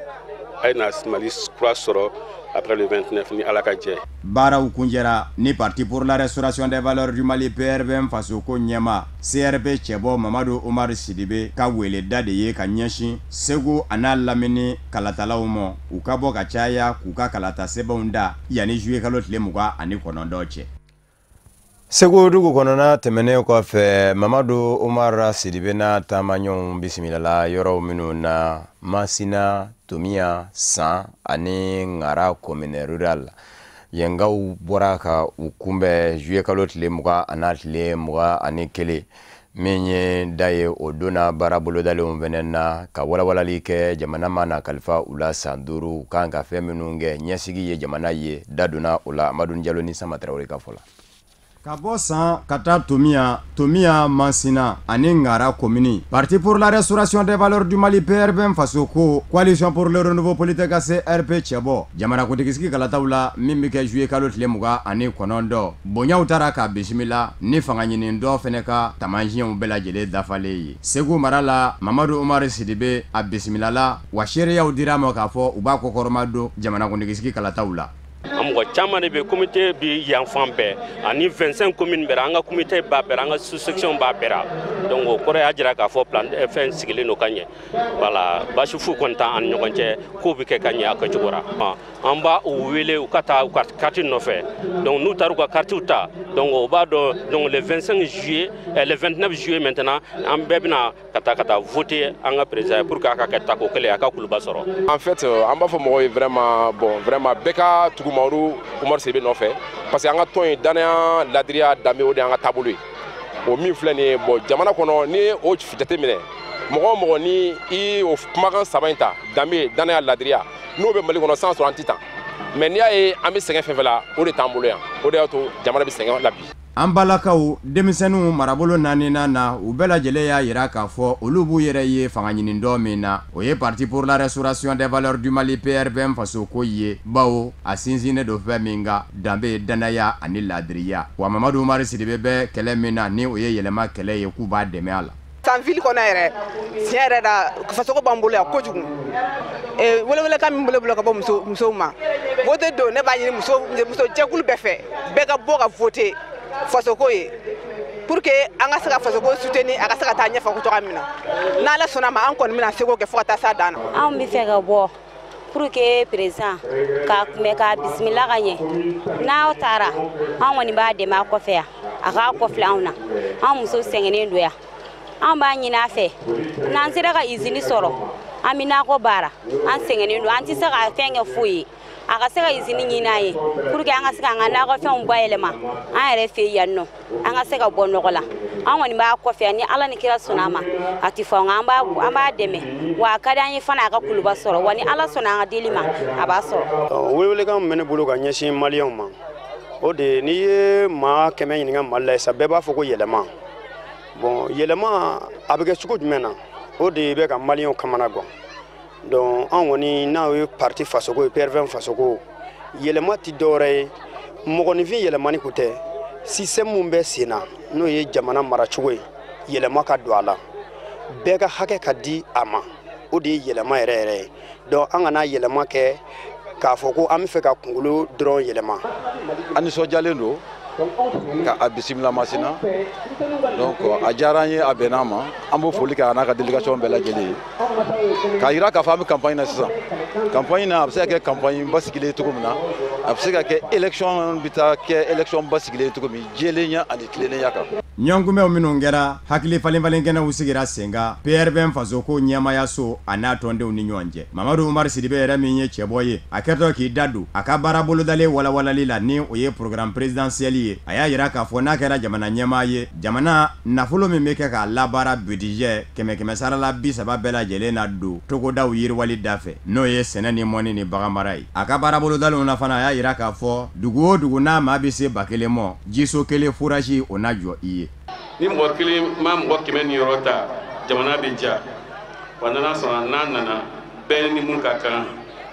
a ye na Mali kura sɔrɔ après le 29, ni Ala ka jɛ. Baaraw kunjɛra ni Parti pour la restauration des valeurs du Mali PRVM fasoko ɲɛma CRP cɛbɔ Mamadu Umaru Sidibe ka weleda de ye ka ɲɛsin Segu a n'a lamini kalatalaw ma, u ka bɔ ka caya k'u ka kalata sɛbɛnw da yanni juillet kalo tile 29 cɛ. Segu dugu kɔnɔna tɛmɛnen kɔfɛ, Mamadu Umaru Sidibe n'a taamaɲɔgɔnw bisimilala yɔrɔw minnu na, Masina, Tomiya, San ani Ngara commune rurale. Yenkaw bɔra ka u kunbɛn juillet kalo tile 20 ani tile 21, min ye da ye o donna baara bolodalenw fɛnɛ na, ka walawalali kɛ jamana mana kalifa u la san 5 kan ka fɛn minnu kɛ ɲɛsigi ye jamana ye. Da donna o la Amadu Jalo ni Sama Tarawele ka fɔ la. Ka bɔ San ka taa Tomiya, Tomiya, Masina ani Ngara commune, Parti pour la restauration des valeurs du Mali PRVM fasoko Coalition pour le renouveau politique CRP cɛbɔ jamanakuntigisigi kalataw la min bɛ kɛ juillet kalo tile 29, bonyaw taara k'a bisimila ni fanga ɲini dɔ fɛnɛ ka taamasiyɛnw bɛɛ lajɛlen dafalen ye. Segu mara la, Mamadu Umaru Sidibe a bisimilala, wa seereyaw dira a ma k'a fɔ u b'a kɔkɔrɔma don jamanakuntigisigi kalataw la. An mɔgɔ caman de bɛ comité bi yan fan bɛɛ ani 25 communes bɛɛ, an ka comité b'a bɛɛ, an ka sous section b'a bɛɛ la. Donc o kɔrɔ y'a jira k'a fɔ plan fɛn sigilen don ka ɲɛ. Voilà, baasi foyi kɔni t'an ni ɲɔgɔn cɛ, kow bɛ kɛ ka ɲɛ a kɛcogo la. An b'a u wele u ka taa u ka carte nɔfɛ. Donc n'u taara u ka carte ta, donc o b'a dɔn, donc le 25 juillet, le 29 juillet maintenant, an bɛɛ bɛna ka taa voter an ka président pour que a ka kɛ tako kelen, a ka kuluba sɔrɔ. En fait, an b'a fɔ mɔgɔw ye vraiment, bon, vraiment bɛɛ ka tugu Mamadu Umaru Sidibe nɔfɛ, parce que an ka tɔn ye danaya, ladiriya, danbe, o de y'an ka taabolo ye. O min filɛ nin ye, bon, jamana kɔnɔ, n'i ye o jateminɛ, mɔgɔ o mɔgɔ ni i o kumakan saba in ta, danbe, danaya, ladiriya, n'o bɛ Mali kɔnɔ, san sɔrɔ an ti tan. Mais n'i y'a ye an bɛ sɛgɛn fɛn fɛn la, o de t'an bolo yan, o de y'a to jamana bɛ sɛgɛn la bi. An balakaw denmisɛnninw marabolo 4nan na, u bɛɛ lajɛlen y'a jira k'a fɔ olu b'u yɛrɛ ye fanga ɲini dɔ min na, o ye Parti pour la restauration des valeurs du Mali PRVM fasoko ye, bawo a sinsinnen don fɛn min kan, danbe, danaya ani ladiriya. Wa Mamadu Umaru Sidibe bɛ kɛlɛ min na, ni o ye yɛlɛma kɛlɛ ye, k'u b'a dɛmɛ a la. San ville kɔnɔ yɛrɛ, tiɲɛ yɛrɛ la, fasoko b'an bolo yan kojugu. Welewelekan min bolo ka bɔ musow ma, vote don, ne b'a ɲini muso jɛkulu bɛɛ fɛ, bɛɛ ka bɔ ka vote fasoko ye, pour que an ka se ka fasoko soutenir, a ka se ka taa ɲɛfɛ cogoya min na. N'Ala sɔnna ma, an kɔni bɛna seko kɛ fo ka taa s'a dan na. Anw bɛ fɛ ka bɔ pour que président k'a kunbɛ, k'a bisimila ka ɲɛ. N'aw taara, an kɔni b'a dɛmɛ a kɔfɛ yan, a k'a kɔfilɛ anw na. An muso sɛgɛnnen don yan, an b'a ɲini a fɛ, n'an sera ka usine sɔrɔ, an bɛ nakɔ baara. An sɛgɛnnen don, an tɛ se ka fɛn kɛ foyi ye. A ka se ka usine ɲini an ye pour que an ka se k'an ka nakɔfɛnw bayɛlɛma an yɛrɛ fɛ yan nɔ, an ka se ka bɔ nɔgɔ la. An kɔni b'a kɔfɛ, ni Ala ni kira sɔnna a ma, a tɛ fɔ an b'a dɛmɛ. Wa a ka di an ye fana a ka kuluba sɔrɔ, wa ni Ala sɔnna an ka deli ma, a b'a sɔrɔ. Welewelekan min bɛ ne bolo ka ɲɛsin maliyɛnw ma, o de ye n'i ye maa 100 ɲininka Mali la sisan, bɛɛ b'a fɔ ko yɛlɛma. Bon, yɛlɛma a bɛ kɛ cogo jumɛn na, o de bɛ ka maliyɛnw kamana gan. Donc an kɔni n'aw ye parti fasoko ye, PRVM fasoko, yɛlɛma tɛ dɔwɛrɛ ye, mɔgɔninfin yɛlɛmani ko tɛ, système min bɛ sen na, n'o ye jamana maracogo ye, yɛlɛma ka don a la, bɛɛ ka hakɛ ka di a ma, o de ye yɛlɛma yɛrɛ yɛrɛ ye. Donc an kana yɛlɛma kɛ k'a fɔ ko an bɛ fɛ ka kunkolo dɔrɔn yɛlɛma. An nisɔndiyalen don ka a bisimila Masina, donc a diyara an ye, a bɛnna an ma, an b'o foli kɛ a n'a ka délégation bɛɛ lajɛlen ye, k'a jira k'a fɔ an bɛ campagne na sisan. Campagne na, a bɛ se ka kɛ campagne basigilen ye cogo min na, a bɛ se ka kɛ élection bɛ taa kɛ élection basigilen ye cogo min, jɛlenya ani tilennenya kan. Ɲɔgɔnkunbɛnw minnu kɛra, hakili falenfalen kɛnɛw sigira sen kan PRVM fasoko ɲɛmaayaso a n'a tɔndenw ni ɲɔgɔn cɛ. Mamadu Umaru Sidibe yɛrɛ min ye cɛbɔ ye, a kɛtɔ k'i da don a ka baara bolodalen walawalali la, ni o ye programme présidentiel ye, a y'a jira k'a fɔ n'a kɛra jamana ɲɛmaa ye, jamana nafolo min bɛ kɛ k'a labaara, budget 100 sarala 30 bɛɛ lajɛlen na don togodaw yiriwali da fɛ, n'o ye sɛnɛ ni mɔni ni baganmara ye. A ka baara bolodalenw na fana, a y'a jira k'a fɔ dugu o dugu n'a maa bɛ se 1000 mɔ, jiso kelen, forage, o na jɔ i ye. Ni mɔgɔ kelen ma mɔgɔ 100 ni yɔrɔ ta, jamana bɛ ja wa. N'ala sɔnna, n'a nana, bɛɛ ni mun ka kan,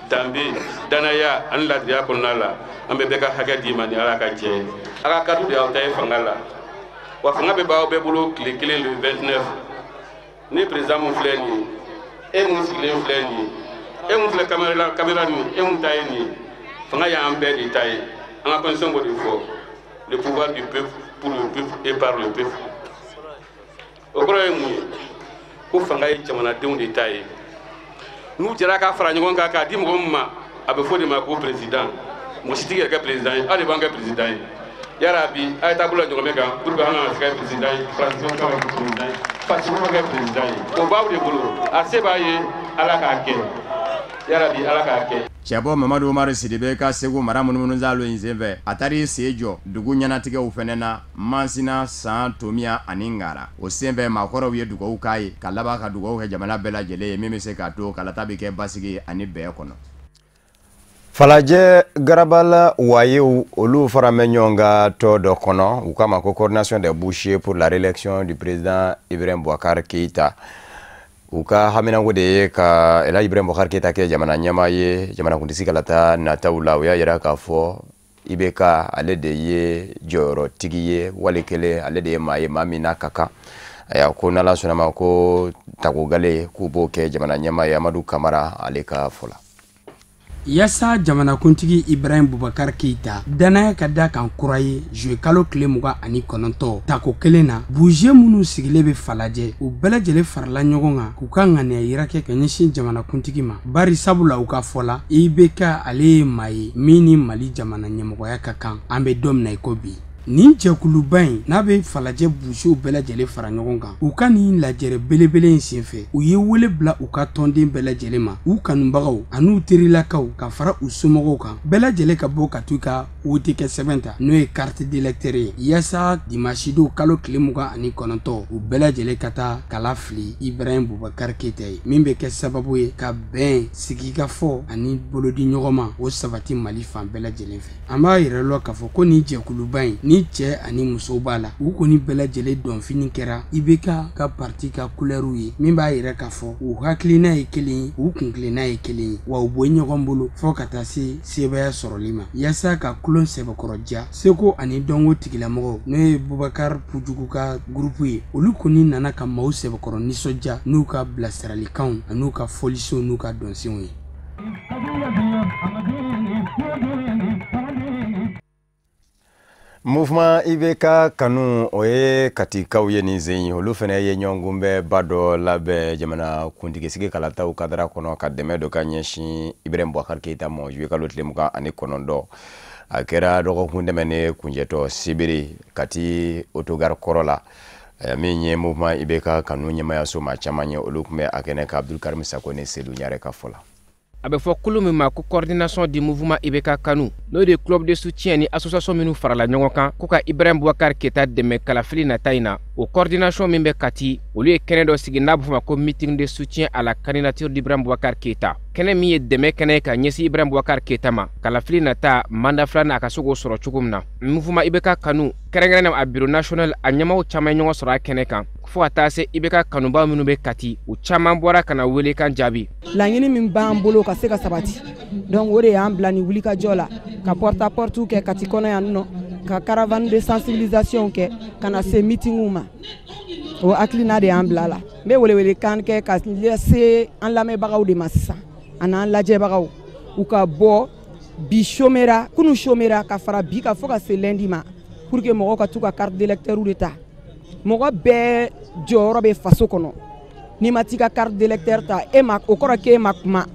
danbe, danaya ani ladiriya kɔnɔna la, an bɛ bɛɛ ka hakɛ d'i ma ni Ala ka jɛ ye. A ka carte de y'aw ta ye fanga la wa. Fanga bɛ b'aw bɛɛ bolo tile kelen, le 29. Ni président mun filɛ nin ye, e mun sigilen filɛ nin ye, e mun filɛ caméra la, caméra nin, e mun ta ye nin ye, fanga y'an bɛɛ de ta ye. An ka constitution b'o de fɔ: le pouvoir du peuple, pour le peuple et par le peuple. O kɔrɔ ye mun ye? Ko fanga ye jamanadenw de ta ye. N'u jɛra ka fara ɲɔgɔn kan k'a di mɔgɔ min ma, a bɛ fɔ de ma ko président. Mɔgɔ si t'i yɛrɛ kɛ président ye, aw de b'an kɛ président ye. Yara bi, a ye taa bolo ɲɔgɔnmɛ kan pour que an kana se ka kɛ président ye, faransiw ka kɛ président ye, fasiw ka kɛ président ye, o b'aw de bolo. A se b'a ye, Ala k'a kɛ. Yara bi, Ala k'a kɛ. Cɛbɔ Mamadu Umaru Sidibe ka Segu mara munumunusaalo in senfɛ, a taar'i sen jɔ dugu ɲɛnatigɛw fɛnɛ na, Masina, San, Tomiya ani Ngara. O senfɛ, maakɔrɔw ye dugawu k'a ye, ka laban ka dugawu kɛ jamana bɛɛ lajɛlen ye, min bɛ se k'a to kalata bɛ kɛ basigi ani bɛn kɔnɔ. Falajɛ Garabala wayew, olu fara bɛ ɲɔgɔn kan tɔ dɔ kɔnɔ, u k'a ma ko Coordination des bouchers pour la réélection du président Ibrahim Boubacar Keïta. U ka haminanko de ye ka Elhaji Ibrahim Boubacar Keïta kɛ jamana ɲɛmaa ye jamanakuntigi kalata nataw la. U y'a yira k'a fɔ IBK, ale de ye jɔyɔrɔtigi ye, wali kelen ale de ye maa ye, maa min n'a ka kan. Ayiwa, ko n'Ala sɔnna ma, ko tagogale k'u b'o kɛ jamana ɲɛmaa ye. Amadu Kamara ale ka fɔ la. Yaasa jamanakuntigi Ibrahim Bubakar Keyita danaya ka da kan kura ye, juillet kalo tile 29, tako kelen na, boucher minnu sigilen bɛ Falajɛ, u bɛɛ lajɛlen farala ɲɔgɔn kan k'u ka ŋaniya yira kɛ ka ɲɛsin jamanakuntigi ma. Bari sabula, u ka fɔ la, IBK ale ye maa ye min ni Mali jamana ɲɛmɔgɔya ka kan an bɛ don min na i ko bi. Nin jɛkuluba in n'a bɛ Falajɛ boucherw bɛɛ lajɛlen fara ɲɔgɔn kan, u ka nin lajɛrɛ belebele in senfɛ, u ye wele bila u ka tɔnden bɛɛ lajɛlen ma, u kanubagaw an'u terilakaw, ka fara u somɔgɔw kan, bɛɛ lajɛlen ka bɔ ka t'u ka wote kɛ sɛbɛn ta, n'o ye carte d'électeur ye, yaasa dimanche don kalo tile 29, u bɛɛ lajɛlen ka taa kala fili Ibrahim Bubakar Keyita ye, min bɛ kɛ sababu ye ka bɛn, sigikafɔ ani bolodi ɲɔgɔn ma, o sabati Mali fan bɛɛ lajɛlen fɛ. An b'a yɛrɛ lɔ k'a fɔ ko nin jɛkuluba in ni cɛ ani muso b'a la, u kɔni bɛɛ lajɛlen dɔnfini kɛra IBK ka parti ka couleurw ye, min b'a yɛrɛ k'a fɔ u hakilina ye kelen ye, u kuntilenna ye kelen ye, wa u bɔ ɲɔgɔn bolo fɔɔ ka taa se sebaaya sɔrɔli ma. Yaasa ka kulon sɛbɛkɔrɔ ja, seko ani dɔnko tigilamɔgɔw, n'o ye Bubakar Pujugu ka groupe ye, olu kɔni nana ka maaw sɛbɛkɔrɔ nisɔndiya n'u ka bilasiralikanw an'u ka fɔlisenw n'u ka dɔnsenw ye. Mouvement IBK kanu, o ye Katikaw ye nin sen in, olu fana ye ɲɔgɔnkunbɛnba dɔ labɛn jamana kuntigi sigi kalataw kadara kɔnɔ, ka dɛmɛ dɔ ka ɲɛsin Ibrahim Boubacar Keïta ma juillet kalo tile 29. A kɛra dɔgɔkun tɛmɛnen kuncɛtɔ sibiri, Kati autogare kɔrɔ la. Min ye mouvement IBK kanu ɲɛmayaso maa caman ye, olu tun bɛ a kɛnɛ kan. Abdul Karim Sako ni Seydou Ɲare ka fɔ la. A bɛ fɔ kulu min ma ko Coordination du mouvement IBK kanu, n'o de ye club de soutien ni association minnu farala ɲɔgɔn kan ko ka Ibrahim Boubacar Keïta dɛmɛ kalafili nata in na, o coordination min bɛ Kati, olu ye kɛnɛ dɔ sigi n'a bɛ fɔ ma ko meeting de soutien à la candidature d'Ibrahim Boubacar Keïta, kɛnɛ min ye dɛmɛ kɛnɛ ye ka ɲɛsin Ibrahim Boubacar Keïta ma kalafili nata, mandat filanan, a ka se k'o sɔrɔ cogo min na. Mouvement IBK kanu, kɛrɛnkɛrɛnnen a bureau national, a ɲɛmaaw caman ye ɲɔgɔn sɔrɔ a kɛnɛ kan, fo ka taa se IBK kanubaw minnu bɛ Kati, u caman bɔra ka na welekan jaabi. Laɲini min b'an bolo ka se ka sabati, donc o de y'an bila nin wulikajɔ la, ka porte à porte kɛ Kati kɔnɔ yan nɔ, ka caravane de sensibilisation kɛ, ka na se meetingw ma. O hakilina de y'an bila la. N bɛ welewelekan kɛ ka lase an lamɛnbagaw de ma sisan an'an lajɛbagaw, u ka bɔ bi chômera, kunu chômera, ka fara bi kan fo ka se lundi ma, pour que mɔgɔw ka t'u ka carte d'électeur de ta. Mɔgɔ bɛɛ jɔyɔrɔ bɛ faso kɔnɔ. N'i ma t'i ka carte d'électeur ta, e ma, o kɔrɔ k'e ma kuma.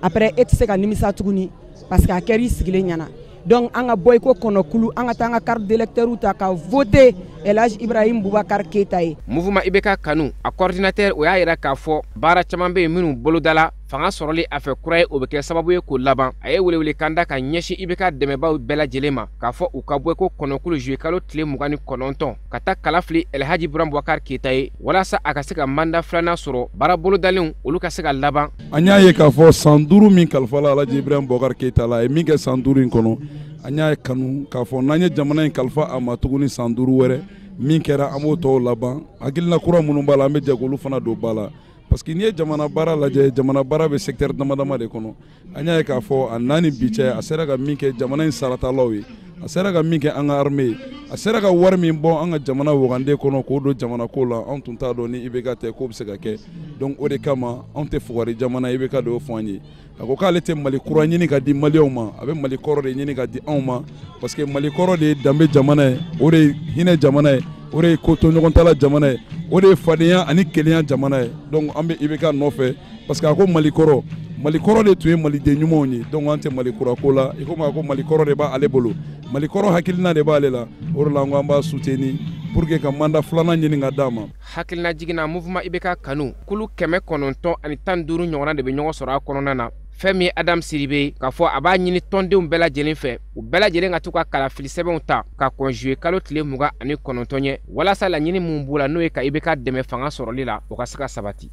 Après, e tɛ se ka nimisa tuguni, parce que a kɛra i sigilen ɲɛna. Donc an ka bɔ i ko kɔnɔkulu, an ka taa an ka carte d'électeur ta ka voter El Hadj Ibrahim Boubacar Keita ye. Mouvement IBK kanu, a coordinateur, o y'a yira k'a fɔ baara caman bɛ yen minnu bolodala fanga sɔrɔli a fɛ kura ye, o bɛ kɛ sababu ye k'o laban. A ye welewelekan da ka ɲɛsin IBK dɛmɛbaaw bɛɛ lajɛlen ma k'a fɔ u ka bɔ ko kɔnɔkulu juillet kalo tile 29 ka taa kala fili El Hadj Ibrahim Boubacar Keita ye, walasa a ka se ka mandat filanan sɔrɔ, baara bolodalenw olu ka se ka laban. An y'a ye k'a fɔ san 5 min kalifala El Hadj Ibrahim Boubacar Keita la, a ye min kɛ san 5 in kɔnɔ, an y'a kanu k'a fɔ n'an ye jamana in kalifa a ma tuguni san 5 wɛrɛ, min kɛra an b'o tɔw laban. Hakilina kura minnu b'a la, an bɛ jɛ k'olu fana don ba la, parce que n'i ye jamana baara lajɛ, jamana baara bɛ secteur dama dama de kɔnɔ. An y'a ye k'a fɔ a n'a ni bi cɛ, a sera ka min kɛ jamana in saratalaw ye, a sera ka min kɛ an ka armée ye, a sera ka wari min bɔ an ka jamana wagande kɔnɔ k'o don jamana ko la, anw tun t'a dɔn ni IBK tɛ k'o bɛ se ka kɛ. Donc o de kama anw tɛ fugari jamana, IBK de y'o fɔ an ye. A ko k'ale tɛ Mali kura ɲini ka di maliyɛnw ma, a bɛ Mali kɔrɔ de ɲini ka di anw ma, parce que Mali kɔrɔ de ye danbe jamana ye, o de ye hinɛ jamana ye, o de ye kotoɲɔgɔntala jamana ye, o de ye fadenya ani kelenya jamana ye. Donc an bɛ IBK nɔfɛ, parce que a ko Mali kɔrɔ, Mali kɔrɔ de tun ye maliden ɲumanw ye. Donc an tɛ Mali kura ko la, i komi a ko Mali kɔrɔ de b'ale bolo, Mali kɔrɔ hakilina de b'ale la, o de la an ko an b'a soutenir pour que ka mandat filanan ɲini ka d'a ma. Hakilina jiginna mouvement IBK kanu, kulu 915 ɲɔgɔnna de bɛ ɲɔgɔn sɔrɔ a kɔnɔna na. Fɛn min ye Adam Sidibe k'a fɔ a b'a ɲini tɔndenw bɛɛ lajɛlen fɛ, u bɛɛ lajɛlen ka to ka kalafili sɛbɛnw ta ka kɔn juillet kalo tile 29 ɲɛ, walasa laɲini mun b'u la, n'o ye ka IBK dɛmɛ fanga sɔrɔli la, o ka se ka sabati.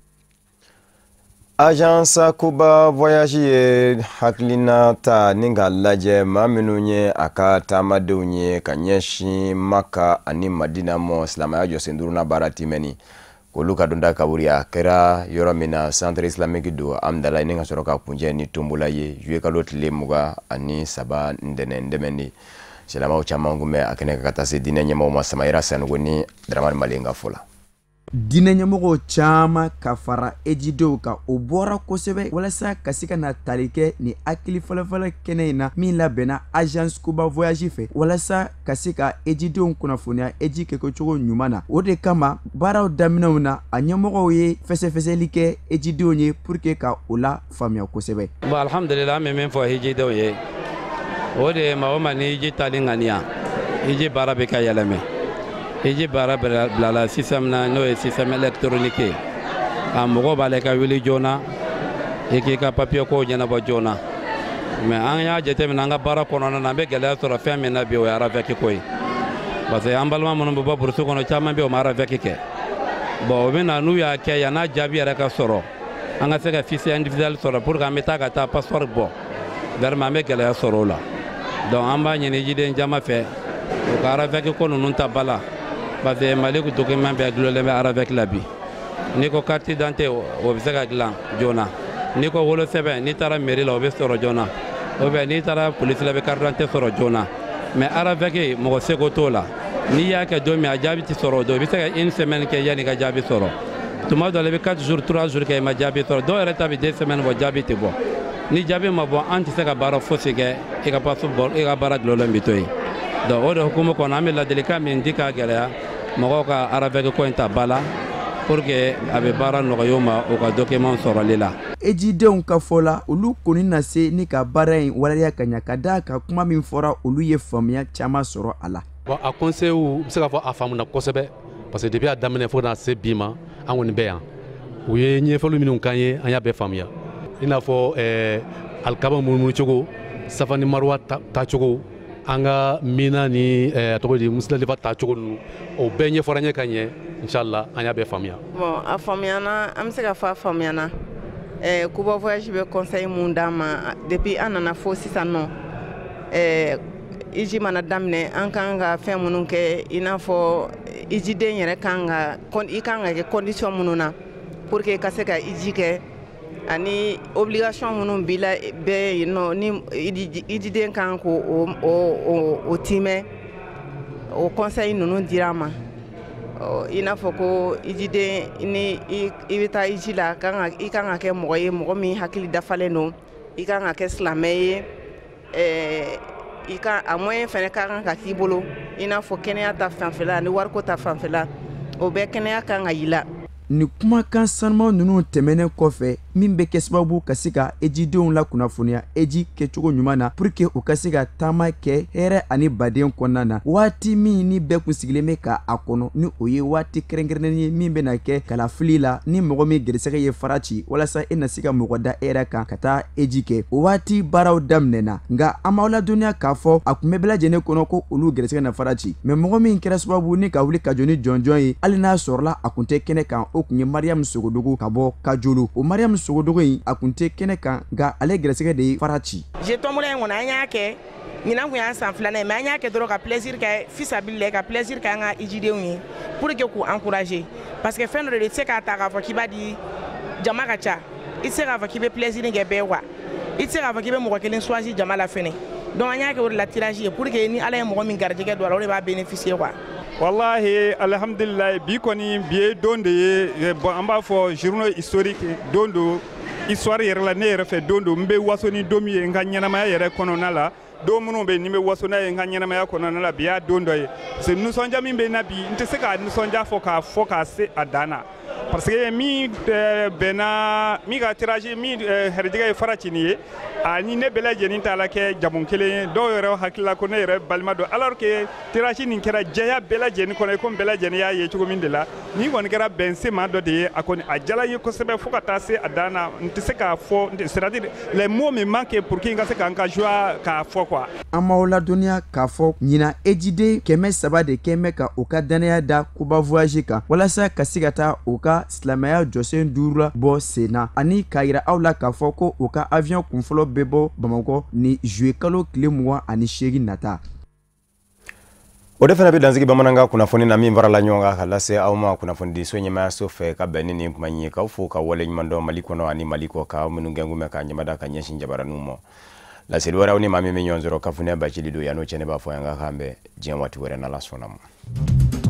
Agence Kuba Voyage ye hakilina ta ni ka lajɛ maa minnu ye a ka taamadenw ye ka ɲɛsin Maka ani Madina mɔ silamɛya jɔsen duurunan baara timɛni, k'olu ka donda kaburi a kɛra yɔrɔ min na, centre islamique don Amdala, ni ka sɔrɔ ka kuncɛ ni tombola ye juillet kalo tile 23 ntɛnɛn dɛmɛni. Silamɛw caman kun bɛ a kɛnɛ kan ka taa se diinɛ ɲɛmɔgɔw ma. Samayira Sanogo ni Dramane Malenga fɔ la. Diinɛ ɲɛmɔgɔw caman ka fara ejidenw kan, o bɔra kosɛbɛ walasa ka se ka na tali kɛ ni hakili fɔlɔfɔlɔ kɛnɛ in na min labɛnna Agence Kuba Voyage fɛ, walasa ka se ka ejidenw kunnafoniya eji kɛcogo ɲuman na. O de kama baaraw daminɛw na, a ɲɛmɔgɔw ye fɛsɛfɛsɛli kɛ ejidenw ye pour que ka o la faamuya kosɛbɛ. Bon, alhamdulillah, an bɛ min fɔ ejidenw ye, o de ye maa o maa ni hiji taali ŋaniya, hiji baara bɛ ka yɛlɛmɛ. Hiji baara bilala système na, n'o ye système électronique ye. A mɔgɔ b'a la i ka wuli joona, i k'i ka papier kow ɲɛnabɔ joona. Mais an y'a jateminɛ an ka baara kɔnɔna na, an bɛ gɛlɛya sɔrɔ fɛn min na bi, o ye RAVEC ko ye. Parce que an balima minnu bɛ bɔ burusi kɔnɔ, caman bɛ yen o ma RAVEC kɛ. Bon, o bɛ na n'u y'a kɛ, yan'a jaabi yɛrɛ ka sɔrɔ, an ka se ka fichier individuel sɔrɔ pour que an bɛ taa ka taa passeport bɔ. Vraiment, an bɛ gɛlɛya sɔrɔ o la. Donc an b'a ɲini jiden jama fɛ, u ka RAVEC ko ninnu ta ba la. Parce que Mali document bɛɛ dulonlen bɛ RAVEC la bi. N'i ko carte d'identité, o bɛ se ka dilan joona. N'i ko wolosɛbɛn, n'i taara mairie la, o bɛ sɔrɔ joona. Ou bien n'i taara police la, i bɛ carte d'identité sɔrɔ joona. Mais RAVEC, mɔgɔ seko t'o la. N'i y'a kɛ don min, a jaabi tɛ sɔrɔ o don. I bɛ se ka une semaine kɛ yanni i ka jaabi sɔrɔ. Tuma dɔ la, i bɛ 4 jours, 3 jours kɛ i ma jaabi sɔrɔ. Dɔw yɛrɛ ta bɛ 2 semaines bɔ, jaabi tɛ bɔ. Ni jaabi ma bɔ, an tɛ se ka baara fosi kɛ, i ka passeport, i ka baara dulonlen bɛ to yen. Donc o de hukumu kɔnɔ, an bɛ ladilikan min di k'a gɛlɛya, mɔgɔw ka RAVEC ko in ta ba la pour que a bɛ baara nɔgɔya u ma u ka document sɔrɔli la. Ejidenw ka fɔ la, olu kɔni na se ni ka baara in waleya ka ɲa, ka d'a kan kuma min fɔra, olu ye faamuya caman sɔrɔ a la. Bon, a conseil u bɛ se k'a fɔ a faamuna kosɛbɛ, parce que depuis a daminɛ fo ka na se bi ma, an kɔni bɛ yan. U ye ɲɛfɔli minnu k'an ye, an y'a bɛɛ faamuya. I n'a fɔ alikaba munumunu cogo, safa ni maruwa taacogo, an ka mina ni a tɔgɔ di Musdalifa taacogo ninnu, o bɛɛ ɲɛfɔra an ye ka ɲɛ. Inshallah, an y'a bɛɛ faamuya. Bon, a faamuyana, an bɛ se ka fɔ a faamuyana. Kuba Voyage bɛ conseil mun d'an ma depuis an nana fo sisan nɔ, hiji mana daminɛ, an kan ka fɛn minnu kɛ, i n'a fɔ hijiden yɛrɛ kan ka, i kan ka kɛ condition minnu na pour que i ka se ka hiji kɛ, ani obligation minnu b'i la bɛɛ yen nɔ, ni hijiden kan k'o o timɛ, o conseil ninnu dira an ma. I n'a fɔ ko hijiden, ni i bɛ taa hiji la, i kan ka kɛ mɔgɔ ye, mɔgɔ min hakili dafalen don, i kan ka kɛ silamɛ ye, i ka a moyen fɛnɛ ka kan ka k'i bolo, i n'a fɔ kɛnɛya ta fanfɛla ani wariko ta fanfɛla, o bɛɛ kɛnɛya kan ka y'i la. Nin kumakan sanuman ninnu tɛmɛnen kɔfɛ, Min bɛ kɛ sababu ka se ka ejidenw la kunnafoniya eji kɛcogo ɲuman na pour que u ka se ka taama kɛ hɛrɛ ani baden kɔnɔna na. Waati min ni bɛɛ kun sigilen bɛ ka a kɔnɔ, ni o ye waati kɛrɛnkɛrɛnnen ye min bɛna kɛ kalafili la, ni mɔgɔ min gɛrɛsɛgɛ ye fara ci walasa e na se ka mɔgɔ da e yɛrɛ kan ka taa eji kɛ, o waati baaraw daminɛna. Nka an b'aw ladɔnniya k'a fɔ a kun bɛ bɛɛ lajɛlen kɔnɔ ko olu gɛrɛsɛgɛ na fara ci, mais mɔgɔ min kɛra sababu ni ka wuli ka jɔ ni jɔnjɔn ye, hali n'a sɔrɔla a kun tɛ kɛnɛ kan, o kun ye Mariam Sogodogo ka bɔ Kajolo. O Mariam Sogodogo in, a kun tɛ kɛnɛ kan, nka ale gɛrɛsɛgɛ de ye fara ci. Je tombola in kɔnɔ, an y'a kɛ ɲinan kun y'an san filanan ye, mais an y'a kɛ dɔrɔn ka plaisir kɛ fisabililayi, ka plaisir kɛ an ka ijidenw ye pour que k'u encourager, parce que fɛn dɔ de i tɛ se k'a ta k'a fɔ k'i b'a di jama ka ca, i tɛ se k'a fɔ k'i bɛ plaisir kɛ bɛɛ quoi, i tɛ se k'a fɔ k'i bɛ mɔgɔ kelen choisir jama la fɛnɛ. Donc an y'a kɛ o de la tirage ye pour que ni Ala ye mɔgɔ min garijɛgɛ don a la, o de b'a bénéficier quoi. Wallahi, alhamdulillah, bi kɔni bi ye don de ye, bon, an b'a fɔ journée historique don don histoire yɛrɛ la. Ne yɛrɛ fɛ, don don n bɛ waso ni don min ye n ka ɲɛnamaya yɛrɛ kɔnɔna la, don minnu bɛ yen ni n bɛ waso n'a ye n ka ɲɛnamaya kɔnɔna la, bi y'a don dɔ ye, parce que nisɔndiya min bɛ n na bi, n tɛ se ka nisɔndiya fɔ k'a fɔ k'a se a dan na, parce que min bɛnna min ka tirage min hɛrɛjɛgɛ ye fara ci nin ye, ani ne bɛɛ lajɛlen t'a la kɛ jamu kelen ye. Dɔw yɛrɛ hakili la ko ne yɛrɛ balima don, alors que tirage nin kɛra jɛya bɛɛ lajɛlen kɔnɔ, i komi bɛɛ lajɛlen y'a ye cogo min de la. Nin kɔni kɛra bɛnsenma dɔ de ye, a kɔni a diyara n ye kosɛbɛ fo ka taa se a dan na. N tɛ se k'a fɔ, c'est à dire les mots me manquent pour que n ka se ka n ka joie k'a fɔ quoi. An m'aw ladɔnniya k'a fɔ ɲinan ejiden 300 de kɛn bɛ ka u ka dannaya da Kuba Voyage kan walasa ka se ka taa u ka silamɛya jɔsen 5 la bɔ sen na, ani k'a yira aw la k'a fɔ ko u ka avion kunfɔlɔ bɛ bɔ Bamakɔ ni juillet kalo tile 28 nata. O de fana bɛ dansigi bamanankan kunnafoni na min farala ɲɔgɔn kan ka lase aw ma kunnafonidiso ɲɛmaayaso fɛ ka bɛn ni nin kuma in ye. K'aw fo ka waleɲuman dɔn Mali kɔnɔ ani Mali kɔ kan, aw minnu gɛnkun bɛ ka ɲɛmada ka ɲɛsin jabaraninw ma. Laseli wɛrɛw ni maa min bɛ ɲɔgɔn sɔrɔ, Kafunɛ Bacili don. Yan'o cɛ, ne b'a fɔ yan k'an bɛn diɲɛ waati wɛrɛ n'Ala sɔnna ma.